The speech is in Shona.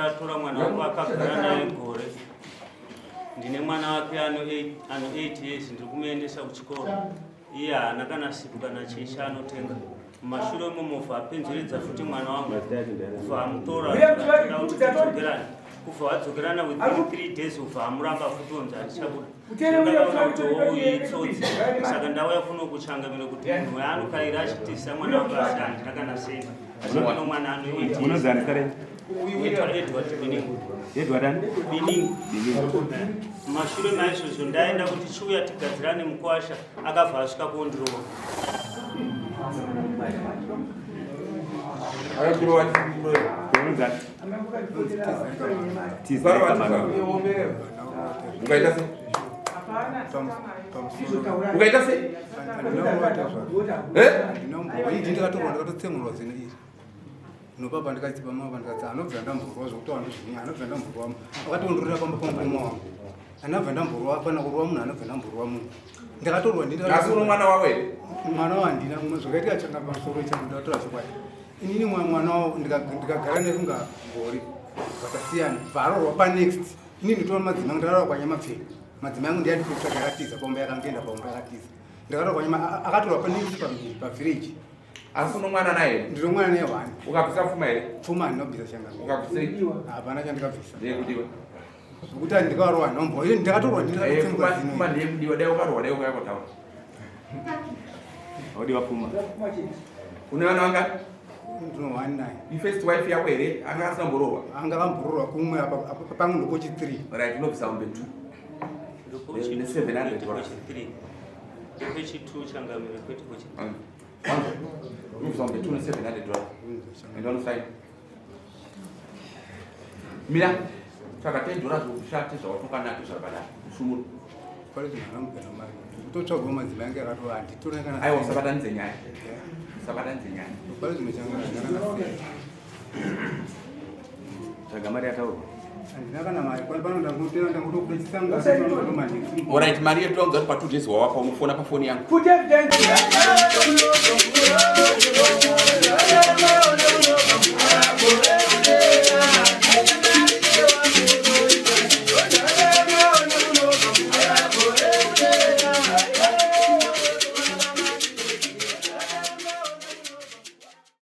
atora mwana wangu akagara naye gore. Ndine mwana wake ano 8 years, ndiri kumuendesa kuchikoro. Iye haana kana siku kana chii chaanotenga. Mumashure imomo apinziridza futi mwana wangu kubva amutora kuti tidzokerane, kubva vadzokerana within 3 days ubva amuramba futi onzi handichabuda. Ndakaona kuti ouyi itsotsi, saka ndauya kuno kuchangamira kuti munhu weanokaira achitisa mwana wangu, asi handina kana sei, asi ndino mwana ano 8 years. Munonzi ani sare? Uitwa Edward Biningu. Edward ani? Biningu. Mashure maizvozvo ndaenda kuti chiuya tigadzirane mukwasha, akabva asvika kundirova. Unonzi ani? Tizai Kamano. Ungaita sei? Ungaita sei? Eh? Ndinombwa ndakatorwa, ndakatotsemurwa zino iri nopapa, ndikatsipa mapa, ndikatsa anobva ndamborwa zvokuti vanozvinya, anobva ndamborwa, akatondorera pamba pamukoma wangu, anobva ndamborwa pana kurwa munhu, anobva ndamborwa munhu, ndakatorwa. Asi uno mwana wavo here? Mwana wandina, zvakaitika changa pamusoro changu, ndakatora chokwadi inini mwana wavo, ndikagara naye kunga gore, vakasiyana, bvarorwa panext. Inini nditora madzimai angu, ndakarora kwaNyamapfeni, madzimai angu ndiyandikutsvaga, yakatiza paumba, yakamboenda paumba, yakatiza, ndakarora kwanyama, akatorwa panext pavillage. Asi uno mwana naye? Ndino mwana naye one. Ukabvisa pfuma here? Pfuma handinobvisa changa. Ukabvisei? Hapana chandikabvisa. Ndeyekudiwa. Zvokuti ndikarohwa nhombo ini ndakatorwa. Ndinakatsemwa zino. Pfuma ndeyekudiwa, dai ukarohwa dai ukayakotaura. Wadiwa pfuma. Une vana vangani? Ndino one naye. Ifirst wife yako here? Anga asina kumborohwa? Anga vambororwa kumwe apa apa pangu ndokochi 3. Right, unobvisa mombe 2 Ne $700. Ndopechi 2 changamire, kwete kochi. Unobvisa mombe 2 ne $700. Enda unosaina. Mira, tsvaga $10 ushate zvawatoka nazvo zvakadai. Ushumuro. Pari zvinhu mari kutotsvagawo madzimai ange akatova handitorina kana. Aiwa, usabatanidze nyaya. Usabatanidze nyaya. Pari zvimwe changa handina kana sei. Tsvaga mari yataurwa. Handina kana mari pano, ndangotera ndangotokuda chisanga. Alright, mari yedu yaunza kuti pa 2 days wawapa, unofona pafoni yangu. Put evidence.